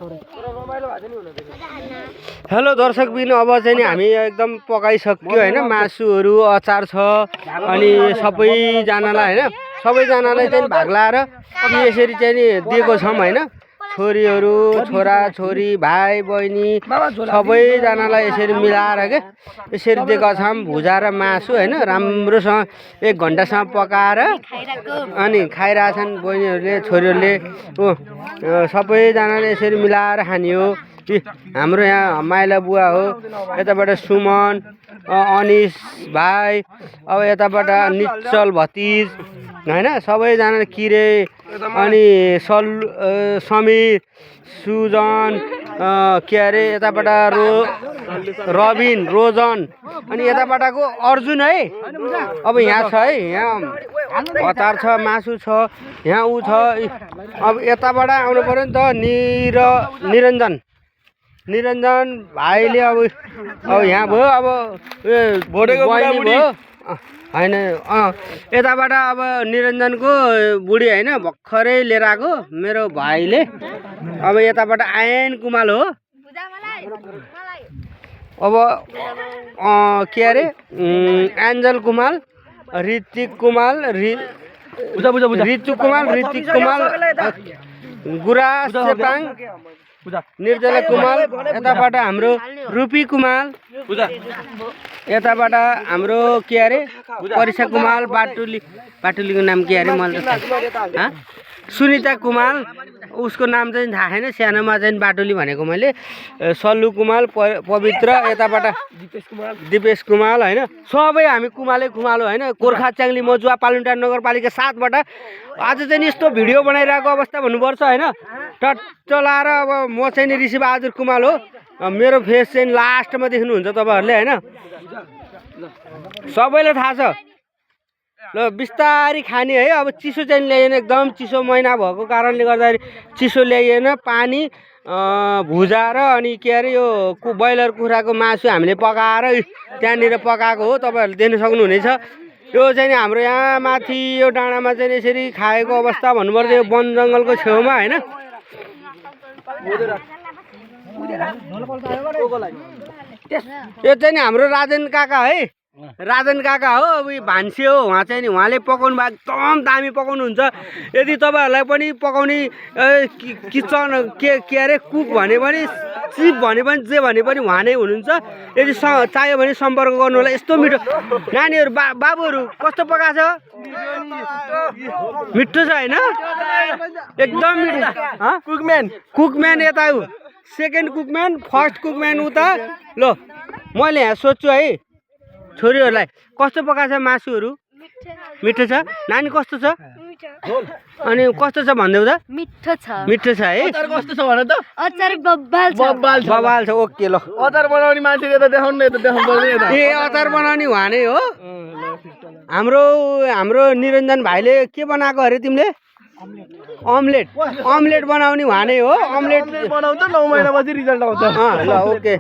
Hello दर्शकबिन, अब चाहिँ नि हामी एकदम पकाइसक्यो हैन। मासुहरू अचार छ अनि सबैजनालाई हैन, सबैजनालाई चाहिँ भाग लाएर यसरी चाहिँ नि दिएको छौं हैन। छोरीहरू, छोरा छोरी, भाइ बहिनी सबैजनालाई यसरी मिलाएर के यसरी दिएको छौं। भुजा र मासु हैन, राम्रोसँग 1 घण्टासम्म पकाएर अनि खाइरहेछन् बहिनीहरूले, छोरीहरूले। सबैजनाले यसरी मिलाएर खाने हो। हाम्रो यहाँ माइला बुवा हो, यताबाट सुमन, अनिस भाइ, अब यताबाट निश्चल भतिज हैन, सबैजनाले किरे अनि समीर, सुजन, के अरे यताबाट रबिन, रोजन अनि यताबाटको अर्जुन है। अब यहाँ छ है, यहाँ अचार छ, मासु छ, यहाँ ऊ छ। अब यताबाट आउनु पर्यो नि त। निरञ्जन भाइले अब यहाँ भयो। अब भोटेको बहिनी भयो हैन। यताबाट अब निरञ्जनको बुढी हैन भर्खरै लिएर आएको मेरो भाइले। अब यताबाट आयन कुमाल हो। अब के अरे एन्जल कुमाल, ऋतिक कुमाल, ऋतु कुमाल, ऋतिक कुमाल, गुराज चेपाङ, निर्जला कुमाल, यताबाट हाम्रो रुपी कुमाल, यताबाट हाम्रो के अरे परीक्षा कुमाल, बाटुलीको नाम के अरे मैले त सुनिता कुमाल, उसको नाम चाहिँ थाहा छैन, सानोमा चाहिँ बाटुली भनेको मैले। सल्लु कुमाल, पवित्र, यताबाट दिपेश कुमाल हैन। सबै हामी कुमाल हो हैन। गोर्खा च्याङ्ली मजुवा पालुन्टा नगरपालिका 7 बाट आज चाहिँ यस्तो भिडियो बनाइरहेको अवस्था भन्नुपर्छ हैन। टट्ट लाएर अब म चाहिँ नि ऋषि बहादुर कुमाल हो। मेरो फेस चाहिँ लास्टमा देख्नुहुन्छ तपाईहरुले हैन। सबैले थाहा छ। ल बिस्तारी खाने है। अब चिसो चाहिँ ल्याइएन, एकदम चिसो महिना भएको कारणले गर्दाखेरि चिसो ल्याइएन। पानी, भुजा र अनि के अरे यो ब्रोइलर कुखुराको मासु हामीले पकाएर त्यहाँनिर पकाएको हो। तपाईहरुले देख्न सक्नुहुनेछ। यो चाहिँ नि हाम्रो यहाँ माथि यो डाँडामा चाहिँ यसरी खाएको अवस्था भन्नुपर्छ। यो वन जङ्गलको छेउमा हैन। यो चाहिँ नि हाम्रो राजन काका है। राजन काका हो। अब भान्से हो उहाँ चाहिँ नि। उहाँले पकाउनु भएको एकदम दामी पकाउनुहुन्छ। यदि तपाईहरुलाई पनि पकाउने किचन के अरे कुक भने पनि, चिफ भने पनि, जे भने पनि उहाँ नै हुनुहुन्छ। यदि चाहियो भने सम्पर्क गर्नु होला। यस्तो मिठो नानीहरु बाबुहरु कस्तो पकाछ? मिठो छ हैन? एकदम मिठो। कुकम्यान यता हो। सेकेन्ड कुकम्यान, फर्स्ट कुकम्यान उता। ल मैले यहाँ सोध्छु है छोरीहरुलाई, कस्तो पकाछ मासुहरु? मिठो छ। नानी कस्तो छ? अनि कस्तो छ भन्दै त? मिठो छ। मिठो छ है। अचार कस्तो छ भन त? अचार बब्बाल छ। बब्बाल छ। ओके ल। अचार बनाउने मान्छेले त देखाउनु न, देखाउनु पर्दैन त। ए अचार बनाउने उहाँ नै हो। हाम्रो निरञ्जन भाइले के बनाएको अरे तिमीले? अमलेट बनाउने उहाँ नै हो। अमलेट बनाउँछ 9 महिनापछि रिजल्ट आउँछ। ल ओके।